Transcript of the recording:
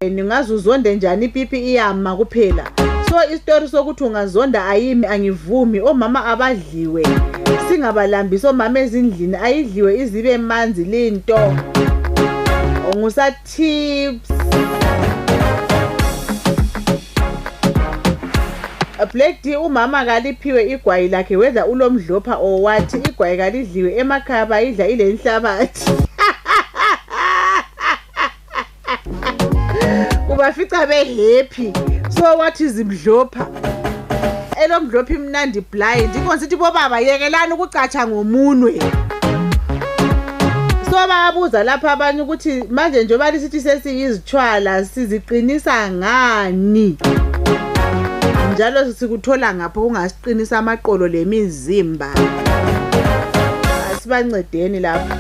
Ningaze uzonde njani ipipi iyama kuphela. So istory sokuthi ungazonda ayimi angivumi. Omama abadliwe singabalambisi omama ezindlini ayidliwe izibe manzi linto. Ongusa tips. Black D umama kaliphiwe igwayi lakhe whether ulomdlopha or what. Igwayi kalidliwe emakhaya bayidla ile inhlabathi. Ubafica be happy. So what is imdlopha? Elomdlopha imnandi blind. Ikonsithi bobaba yekelana ukucatsha ngomunwe. So bayabuza lapha abanye ukuthi manje njengoba lisithi sesiyizithwala siziqinisa ngani? Njalo sikuthola ngapho kungasiqinisa amaqolo lemizimba. Asibancedeni lapha.